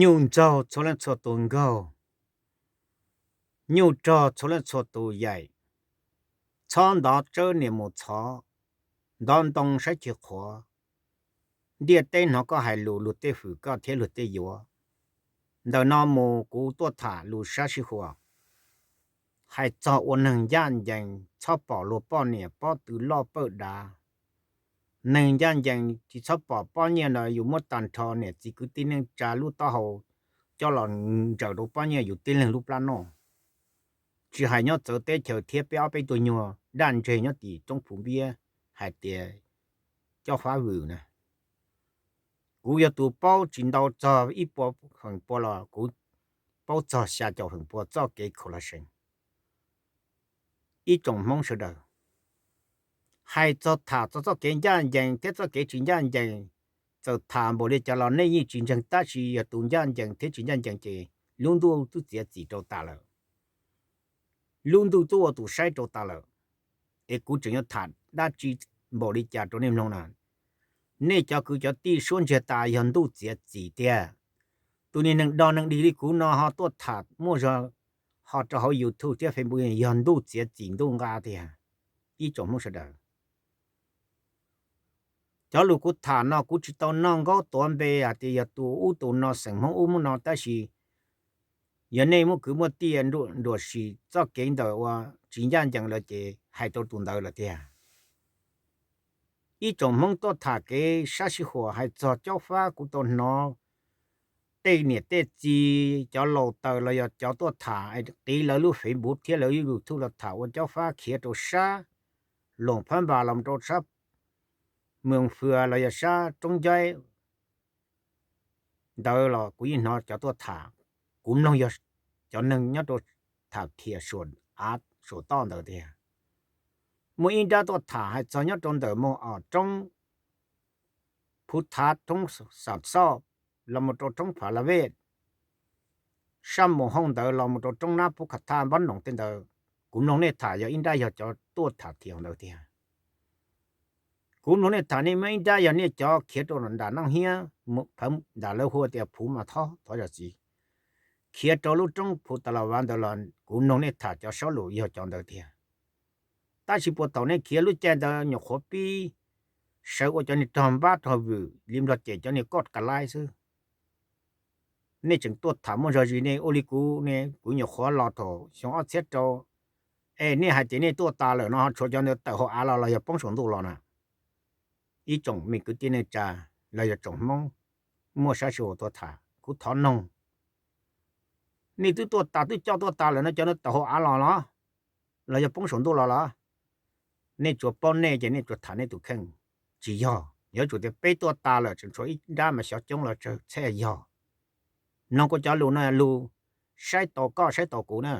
Nyuj ntxaug txhua leej txhua tus nkaug, nyuj rog txhua leej txhua tus yaim. Txhob ntov tsawb nias mus txhov, ntov ntoo saib ceg qhuav. Ntiaj teb hnov koj hais lus, luag tej hwm koj thiab luag tej yuav. Ntawm no mus kuv tuaj tham lus sab sib huam, hais txog ua neeg ncaj ncees txhob pom luag poj niam pob tw loj pawj dav. Neeg ncaj ncees tsis txhob pom pob nyiaj ntawd yus muab tag nrho niam txiv kwv tij neej tsa lub taub hau coj los ntsaws rau pob nyiaj yus tib leeg lub plab noj. Tsis hais nyob txawv teb chaws thiab peb ob peb tug nyuag daj ntseg nyob tim roob Phuv Npiab hais tias cob fab vwm na. Kuv yog tus paub tsis ntau txog ib puas feem pua los kuv paub txog xya caum feem pua txoj kev khaus lag seev. Ib tsoom Hmoob sawv daws, hais txog tham txog txoj kev ncaj ncees thiab txoj kev tsis ncaj ncees, txawm tham npaum li cas los nej yeej tsis ntseeg, tab sis yog tus ncaj ncees thiab tsis ncaj ncees ces lub ntuj twb txiav txim rau tas lawm, lub ntuj twb ua tus saib rau tas lawm. Es kuv tseem yuav tham dab tsi npaum li cas rau nej mloog na? Nej cov kwv cov tij suab ntsiag tas yog ntuj txiav txim tiag. Tus niag neeg dog neeg dig li kuv no ho tuaj tham muaj zog ho rau hauv YouTube thiab Facebook yog ntuj txiav txim ntuj nqa tiag. Ib tsoom Hmoob sawv daws, cov lus kuv tham no kuv tsis tau noj nkaub tuav npe hais tias yog tus ub tus no xeem Hmoob ub Hmoob no, tab sis yog nej muaj kwv muaj tij nruam sim txoj kev ntawm uas tsis ncaj ncees lawm ces hais rau tus ntawd lawm tiag. Ib tsoom Hmoob tuaj tham kev sab sij huam hais txog cob fab, kuv tau hnov tej niam tej txiv cov laus taws los yog cov tuaj tham qiv lawv lub Facebook thiab lawv lub YouTube los tham ua cob fab khiav rau sab Loos Phab Npas los rau sab Moos Fwas los yog sab Roob Ncaib ntawd los kuv yeej hnov cov tuaj tham. Kuv mloog yog cov neeg nyob rau tham thiam suam av suam toj ntawd tiag. Muaj ib nrab tuaj tham hais txog nyob rau ntawm moos Os Roob, Phuv Thav, Roob Xam Xoj los mus rau Roob Phav La Vej, sab Moos Hooj ntawd los mus rau Roob Nab Pub Khav Thaj Npab Noom tej ntawd. Kuv mloog nej tham yog ib nrab yog cov tuaj tham thiam ntawd tiag. Kuv mloog nej tham nej muaj ib nrab yog nej cov khiav rau nram Naj Hiab, nram lawv hu tias Phuv Mas Thob thov zam txim, khiav rau lub roob Phuv Tas Las Vas ntawd los kuv mloog nej tham cov saub lus yog cov ntawd tiag. Tab sis puas thaum nej khiav lub caij ntawd nyuam qhuav pib sawv ua cov niag rog npab rog vwm li Nplog cem cov niag koj ka laib xwb. Nej tseem tuaj tham muaj zog zis ne, ua li kuv ne, kuv nyuam qhuav los thaum xyoo ob txhiab rau. Es nej hais tias nej tuaj tas lawm no ho tshuav cov ntawd tawm hauv av los los yog poob saum ntuj los na? Ib tsoom me kwv tij neej tsa los yog tsoom Hmoob muaj sab sij huam tuaj tham, kuv thov noog, nej twb tuaj tas twb coj tuaj tas lawm no cov ntawd tawm hauv av los los, los yog poob saum ntuj los los? Nej tsuas paub nej ces nej tsuas tham nej tus kheej. Tsis yog, yuav tsum tias peb tuaj tas lawm tseem tshuav ib nrab mas xyov coob los tsawg txhej yog. Mloog kuv cov lus no lus saib tau koj saib tau kuv na.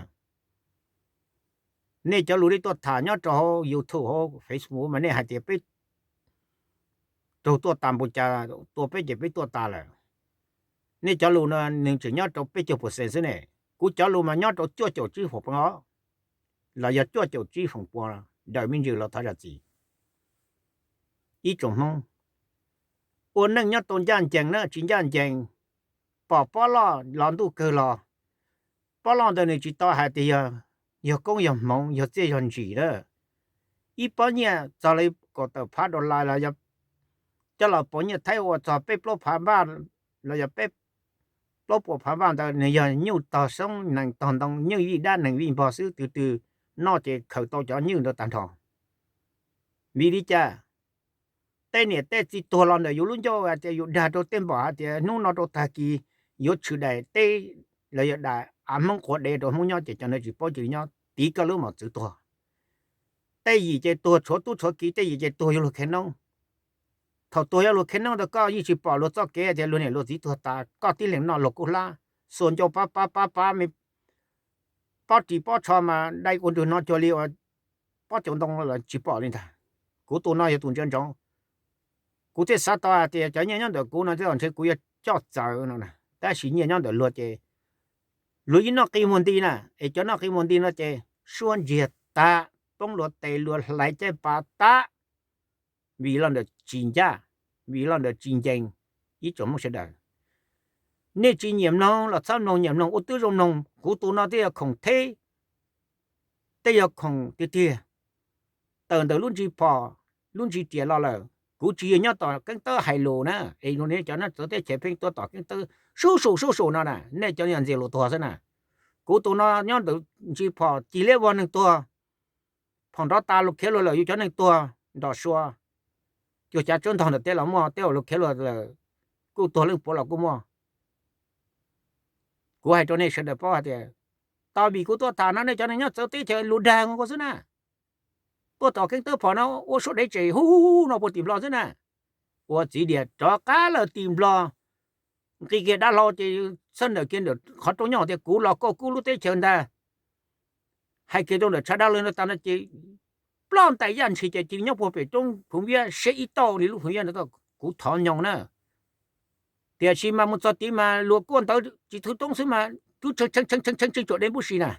Nej cov lus nej tuaj tham nyob rau hauv YouTube hauv Facebook mas nej hais tias peb raug tuaj tas npaum cas, tua peb ces peb tuaj tas lawm. Nej cov lus no nws tseem nyob rau peb caug percent xwb ne. Kuv cov lus mas nyob rau cuaj caum tsib feem pua os, los yog cuaj caum tsib feem pua daws me ntsis los thov zam txim. Ib tsoom Hmoob, ua neej nyob tau ncaj ncees na, tsis ncaj ncees, pom pob loj los ntuj kawg los, pob loj ntawd nws tsis tau hais tias yog koob yog hmoov yog txiaj yog ntsim na. Ib pob nyiaj txog li kaum tawm phav dollar los yog coj los pov nyiaj Thaib ua txog peb plaub phav npaj los yog peb plaub puas phav npaj ntawd nws yog nyuj tog xoob nees tog ntoo, nyuj vij dab nees vij npog xwb, twg twg noj ces khaws tau cov nyuj ntawd tag nrho. Vim li cas? Tej niam tej txiv tuag los ntawm yus lub ncauj hais tias yus dag rau tej npom hais tias hnub no rau tag kis yuav tshwm daim teb los yog daim av Hmoob quav dev rau Hmoob nyob ces cov ntawd tsis paub cia li nyob tiv koj lub mos txwv tuag. Tej yim ces tuag tshuav tub tshuav kiv, tej yim ces tuag yuav luag khev noob. Thaum tuag yuav luag khev noob ntawd koj yeej tsis pom luag txoj kev tias luag niam luag txiv tuag tas koj tib leeg noj luag kub hlab, xuas ncauj pab pab pab pab me pob ris pob tsho mas dai ua nrwg no cuag li uas pob caus ntoo los tsis pom li ntag. Kuv tus no yog tus ntsia ntsoov. Kuv thiaj xav tau hais tias cov nyiaj nyob ntawm kuv no tej zaum ntshe kuv yuav coj txawv no, tab sis nyiaj nyob ntawm luag ces luag yeej noj qi muag nti na, es cov noj qi muag nti no ces suab ntsiag tag, poob luag tes luag hlais caij pas tag, vim los ntawm tsis ncaj, vim los ntawm tsis ncees. Ib tsoom Hmoob sawv daws, nej tsis nyiam mloog los txhob mloog, nyiam mloog ua twb zoo mloog. Kuv tus no tej yog khoom theb, tej yog khoom tiag tiag, tawm ntawm lub ntsis phom, lub ntsis riam los lawm. Kuv tsis yog nyob tom keeb tawb hais lus na, es cov nyob txawv teb chaws pheej tuaj tom keeb tawb sub sum sub sum no na, nej cov niag ntxias lus tuag xwb na. Kuv tus no nyob ntawm ntsis phom cig liab vog neeg tuag, phom nrov tas luag khiav luag lawm, yus cov neeg tuag nrom sua, cuag cav tsawb ntog ntawm teb los muaj, tej zaum luag khiav luag lawm kuj tuag leej puav los kuj muaj. Kuv hais rau nej sawv daws paub hais tias, tau vim kuv tuaj tham no nej cov neeg nyob txawv teb chaws lus dag nkaus xwb na. Tuaj tom keeb tawb phom no ua suab dev tsem hu hu hu no puag tim Nplog xwb na. Ua txiv diam rov qab lawm tim Nplog, nqis kiag dab hlau ces txhawb ntawm kiag ntawm qhov rooj nyob tias kuv los kauj kub lub teb chaws ntag. Hais kiag rau ntawm tshav dab laug no tas no ces ploj ntais yaj ntshis ces cia li nyob puag pem roob phoov viab siab ib tauj li lub phoov viab ntawd. Kuv thov nyoos na, tiam sis mas mus txog tid mas luag kuaj ntawv tsis thwj roob xwb mas twb tshee tshee tshee tshee tsuam dej npub si na.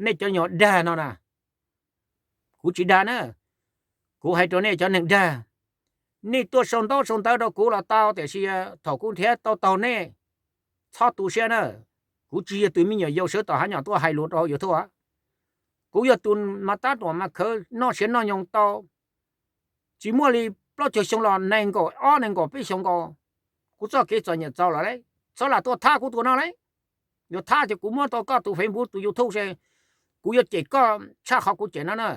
Nej cov nyuag dag no na, kuv tsis dag na. Kuv hais rau nej cov neeg dag, nej tuaj sau ntaub sau ntawv rau kuv los tau, tiam sis thaum kuv nrhiav tau taug nej, txhob tu siab na. Kuv tsis yog tus me nyuam yaus sawv tom hav nyom tuaj hais lus rau YouTube. Kuv yog tus mas tab tom mas khawv noj siav noj nyoos tau tsis muaj li plaub caug xyoo los nees nkaum ob nees nkaum peb xyoo nkaus. Kuv txoj kev txom nyem txaus lawm lauj, txhob lam tuaj thab kuv tus no lauj. Yuav thab ces kuv muab tau koj tus Facebook tus YouTube se, kuv yuav cem koj tshaj qhov kuv cem no na.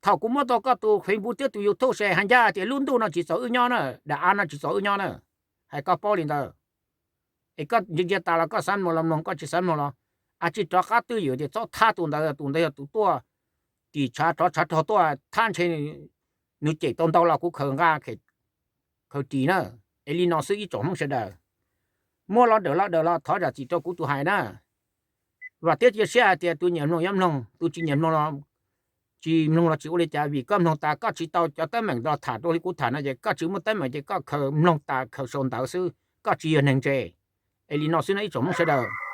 Thaum kuv muab tau koj tus Facebook thiab tus YouTube se hais ncaj tias lub ntuj no tsis txaus wb nyob na, daim av no tsis txaus wb nyob na. Hais koj paub li ntawd. Es koj ntsia ntsia tas los koj xav mloog los mloog, koj tsis xav mloog los a, tsis rov qab twj ywm tias txhob thab tus ntawd, tus ntawd yog tus tuaj tim tshav rov tshav rog tuaj thab ntshe nws cem tau ntau los kuv khaws nqa khaws ris na. Es li no xwb ib tsoom Hmoob sawv daws, muab los dawm los dawm los thov zam txim rau kuv tus hais na. Vam thiab cia siab hais tias tus nyiam mloog yuav mloog, tus tsis nyiam mloog los tsis mloog los tsis ua li cas, vim koj mloog tas koj tsis tau cov teeb meem los tham rau li kuv tham no ces koj tsis muaj teeb meem ces koj khaws mloog tas khaws sau ntawv xwb, koj tsis yog neeg ntse. Es li no xwb no ib tsoom Hmoob sawv daws.